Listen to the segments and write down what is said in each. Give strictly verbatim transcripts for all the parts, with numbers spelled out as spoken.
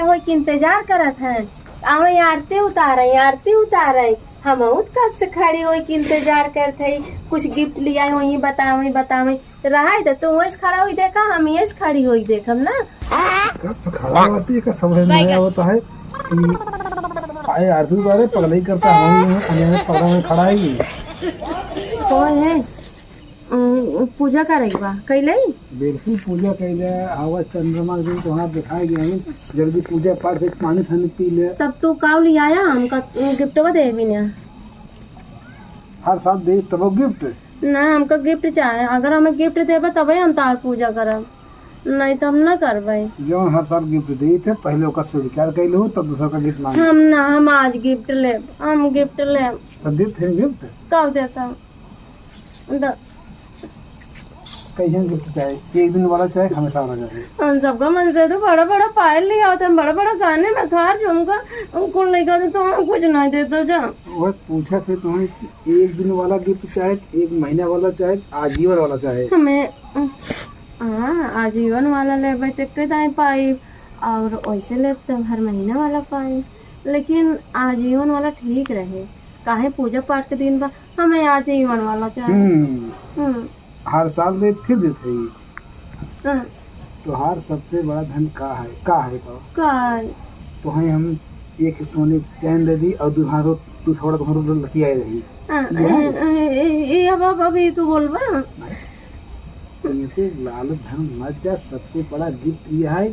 होई के इंतजार करत हैं, आवे आरती उतारे, आरती उतारे। हम कब से खड़ी होई के इंतजार करत हई, कुछ गिफ्ट लियाई, वही बतावे, बतावे। रहाई दे, तू वैसे खड़ा होई देखा, हम ये खड़ी होई देखम ना। कब से खड़ा होती है, का समझ में नहीं आवता है कि आए आरती उतारे, पगलई करता है, हम यहाँ पगला में खड़ा है। कौन है? उम, पूजा करे के बा, कैले? बिल्कुल पूजा कैले, आवा चंद्रमा के दिन तोहार दिखाई गया है, जल्दी पूजा पाठ से पानी सानी पी ले। तब तू काव ले आया, हमका गिफ्टवा दे बिना। हर साल दे तब गिफ्ट? ना, हमका गिफ्ट चाहे, अगर हमें गिफ्ट देबा तबे हम तार पूजा करब, नहीं तो हम ना करबे। जौन हर साल गिफ्ट देत है, पहले ओकर स्वीकार कैले हो, तब दूसरा का गिफ्ट मांगे। हम ना, हम आज गिफ्ट लेब, हम गिफ्ट लेब। तो दे फिर गिफ्ट? कब देता? द- कैसन गिफ्ट चाहे? एक दिन वाला चाहे, हमेशा वाला चाहे? हम सबका मन से तो बड़ा बड़ा पायल ले आवत हैं, बड़ा बड़ा काने में खार झुमका, कुल लेके आवत हैं, तो हम कुछ नहीं देता जा। वह पूछा थे तुम्हें कि एक दिन वाला गिफ्ट चाहे, एक महीना वाला चाहे, आजीवन वाला चाहे? हमें, हाँ, आजीवन वाला लेबे तो के दाएं पाई, और वैसे लेब तो हर महीना वाला पाई, लेकिन आजीवन वाला ठीक रहे। काहे पूजा पाठ के दिन बा, हमें आजीवन वाला चाहे। हम्म। हम्म। हर साल दे, फिर देत है। हाँ। तोहार सबसे बड़ा धन का है? का है तो? का है? तो है हम एक सोने चैन दे दी और दू हाथ, दू थोड़ा, थोड़ा लतियाए रही। हाँ, ये है? ए, ए, ए, अब, अब, अब ये तू बोलबा? नहीं। तो ये तो लालच धन मत जा, सबसे बड़ा गिफ्ट ये है,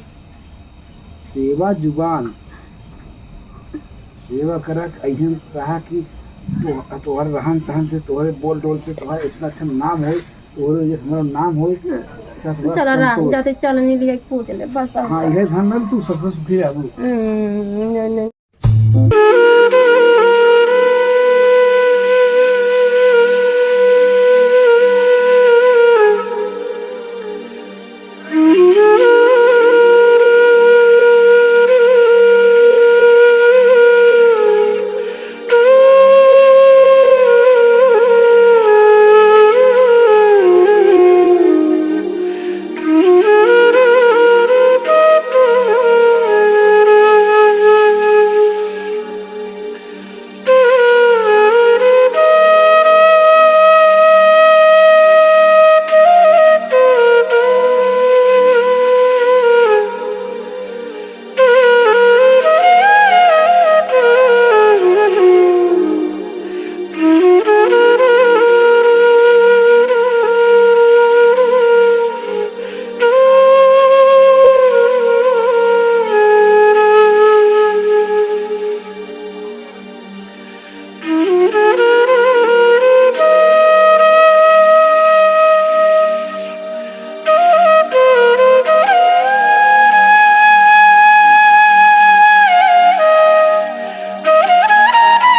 सेवा जुबान, सेवा करा, अइसन रहा कि तो, तोहरे रहन सहन से, तोहरे बोल डोल से, तोहरा इतना अच्छा नाम होई, तोहरे जे हमारा नाम होई, ऐसा थोड़ा चला राम, संतोष। जाते चलनी लिए पूछ ले, बस अब हाँ, का। इहे धन रह, तू सबसे सुखी रहबू। हम्म, नहीं, नहीं।